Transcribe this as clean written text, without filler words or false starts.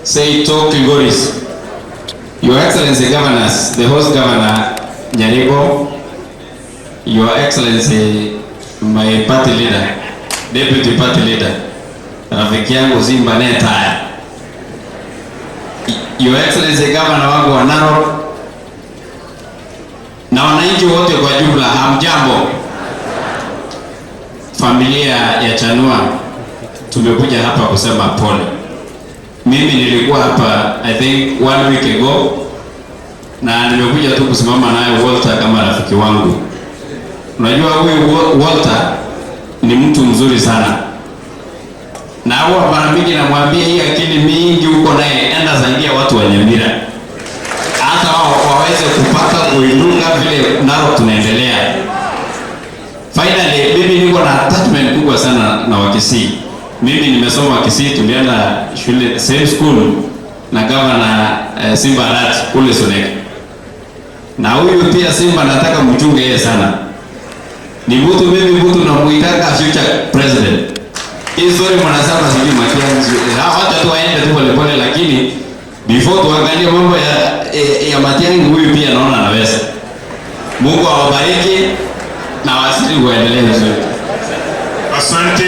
Say to Kilgoris. Your Excellency Governors, the host governor Nyaribo, Your Excellency my party leader, deputy party leader, rafiki yangu Simba Netaya, Your Excellency Governor wangu wa Narok na wananchi wote kwa jumla, hamjambo. Familia ya Chanua tumekuja hapa kusema pole. Mimi nilikuwa hapa, I think, one week ago na nimekuja tu kusimama naye Walter kama rafiki wangu. Unajua huyu Walter ni mtu mzuri sana, na huwa mara mingi namwambia, hii akili mingi uko naye, enda saidia watu wa Nyamira hata wao waweze kupata kuinuka vile Narok tunaendelea. Finally, mimi niko na attachment kubwa sana na Wakisii. Mimi nimesoma Kisii, tulienda shule same school na Governor Simba Arati kule Suneka. Na huyu pia Simba nataka mchunge yeye sana. Ni mtu, mimi mtu namuitaka future president. Hii story mnasema sijui Matiang'i. Hata tu waende tu pole pole, lakini before tuangalie mambo ya Matiang'i, huyu pia naona anaweza. Mungu awabariki na wazidi kuendelea vizuri. Asante.